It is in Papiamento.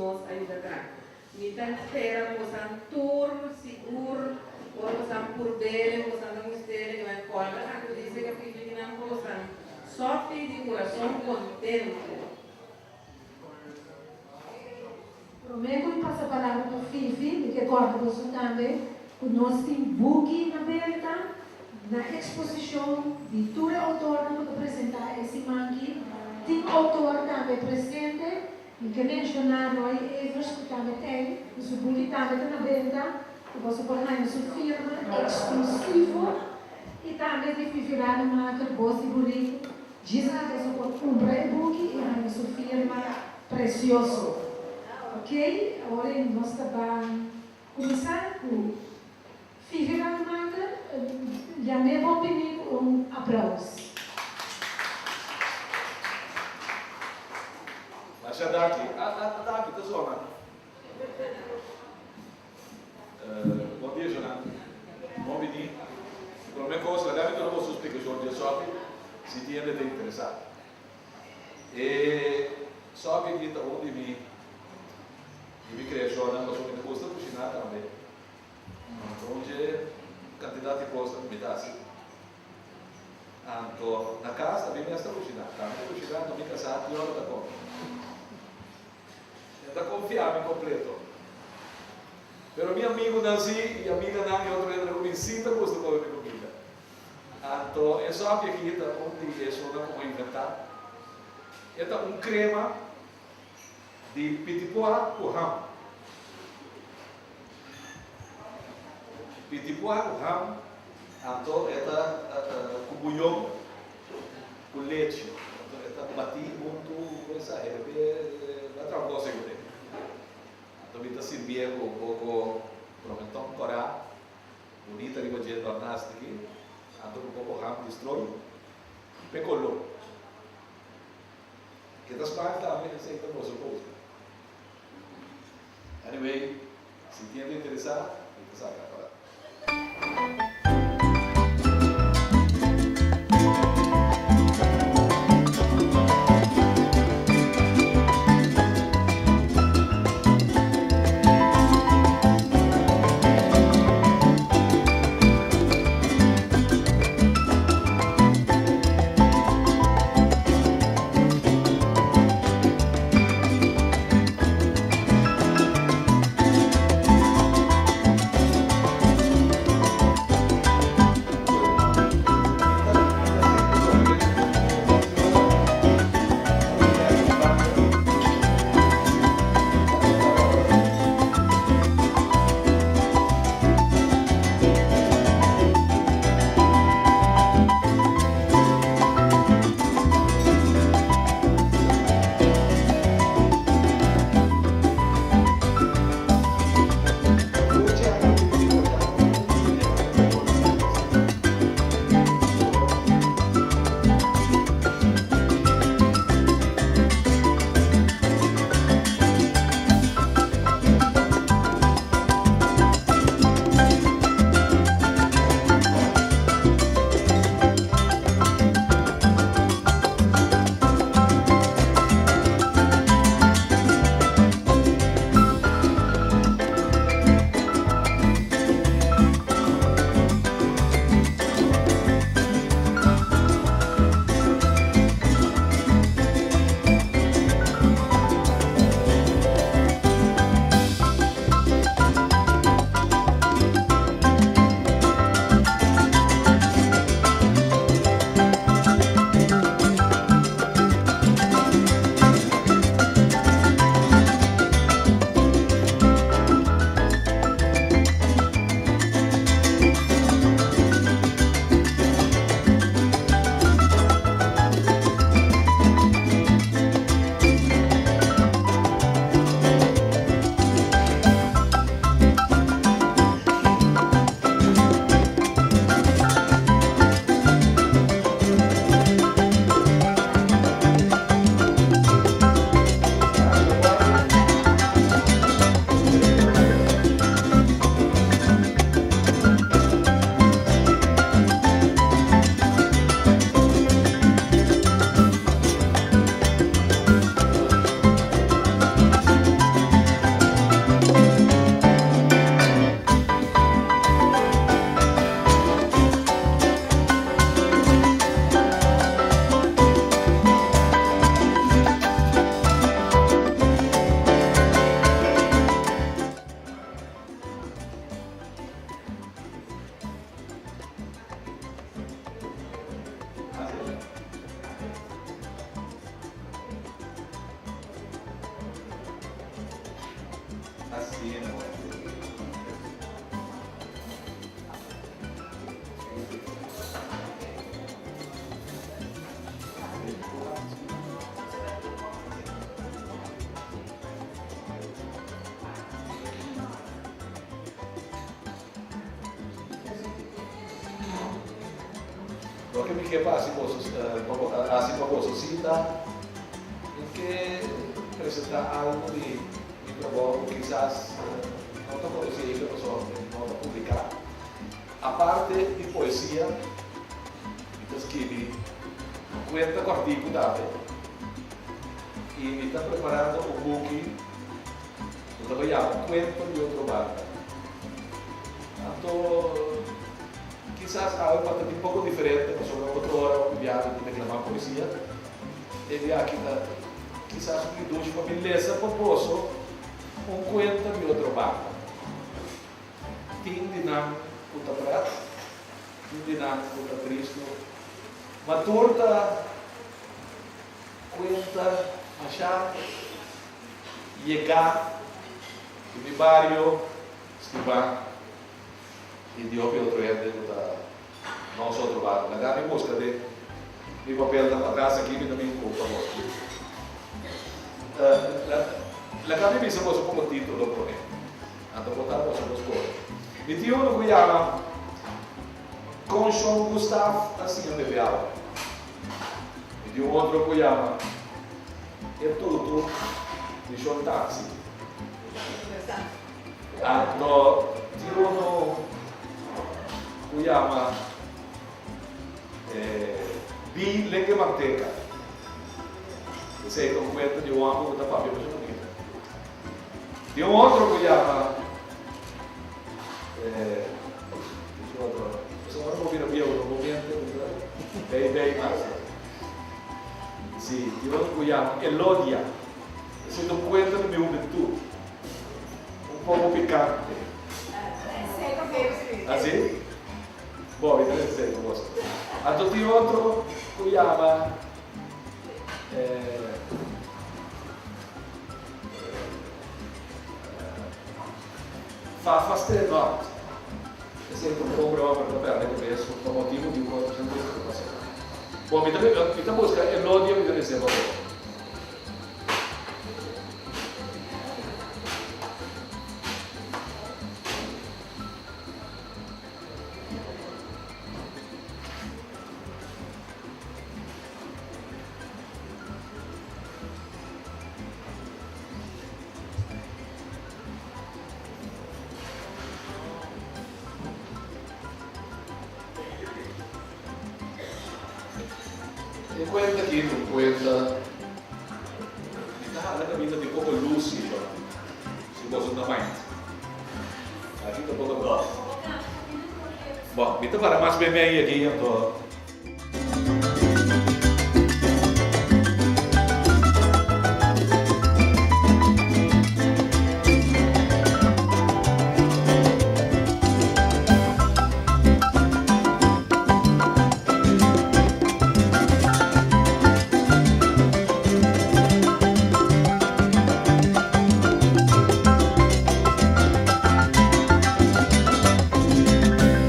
nos a yuda traha. Mi ta spera bosan tur sigur ora bosan purbele, bosan ta gustele, ke nan kòrda akudí serka Fifi di nan bosan sòfi di kurason kontentu. Promé ku mi pasa palabra pa Fifi, mi ke kòrda boso tambe ku nos tin buki na benta na eksposishon di tur e outornan ku ta presentá e siman aki. Tin outor tambe presente. Mi ke menshoná Roy Evers ku tambe t'ei, ku su buki tambe ta na benta, ku boso por haña su firma eksklusivo i tambe di Fifi Rademaker, Bos di Buriku. Djis aki boso por kumpra e buki i haña su firma presioso. Ok, awor ei nos ta ban kuminsá ku Fifi Rademaker. Yam'é bon bini ku un aplaus. Masha danki. A danki ta zona. Bon dia Jonan. Bon bini. Prome kos laga mi duna boso un splikashon di e sòpi si tin hende ta interesá. E sòpi aki ta un di mi di mi kreashonnan pasobra mi ta gusta kushiná tambe. Un dje kantidat di kosnan ku mi ta hasi. Anto na kas ta mi mes ta kushiná. Tambe ta kushiná anto mi kasá ki ora ta kome. E ta konfia mi kompleto. Pero mi amigunan si i amiganan i otro hende ku mi si ta gusta kome mi kumida. Anto e sòpi aki ta un di esunnan ku mi a inventá. E ta un krema di pitipua ku ham. Pitipua ku ham, anto e ta ku buyon ku lechi. Anto e ta batí huntu ku esaki, e ta traha un kos ei kuné. Anto mi ta sirbié ku un poko promentòn kòrá, bunita riba dje dòrnas aki, anto ku un poko ham di stroi, p'e koló. Ke ta smak tambe, esei ta boso gusta. Anyway, si tin ta interesá, mi ta saka para. Tin hende. Loke mi ke pa hasi boso hasi pa boso si ta mi ke presenta algu di mi trabou ku kisas no ta konosí ainda pasobra mi no ta publiká. Aparte di poesia mi ta skibi kuenta kòrtiku tambe i mi ta preparando un buki ku ta bai yama Kuento di otro banda. Anto. Kisas awe pa ta di poko diferente pasobra otro ora hopi biaha mi ta deklamá poesia. E dia aki ta kisas un idushi pa mi lesa pa boso un kuenta di otro banda. Tin di nan ku ta pret, tin di nan ku ta tristu, ma tur ta kuenta mashá yegá di mi bario stimá. I di hopi otro hende ku ta nos otro banda. Laga mi buska den mi papelnan patras aki mi ta bin ku pa boso. Laga mi bisa boso poko titulo promé, anto por ta boso por skohe. Mi tin unu ku yama Kon Shon Gustav a siña bebe awa. Mi tin un otro ku yama E tutu di Shon Taxi. Anto tin unu ku yama Bi Lengue Manteca. Esei ta un kuenta di un hòmber ku ta papia masha bunita. Tin un otro ku yama Pasobra ora bo bira bieu no bo mente ku ta bei bei mas. Si, tin otro ku yama Elodia. Esei ta un kuenta di mi hubentut. Un poco picante. Ah si? Bo, mi ta mester sey cu boso. Anto tin otro cu yama Fafa Strenot. Esey ta un pobre homber cu a perde cabes pa motibo di un cos masha triste cu pasa. Bo, mi ta busca elodia mi ta mester pa bo. E kuenta aki ta un kuenta di ta hala kaminda di poko lus riba, si boso ta mind. Aki ta poko dòf. Bon, mi ta para mas bemei aki, anto.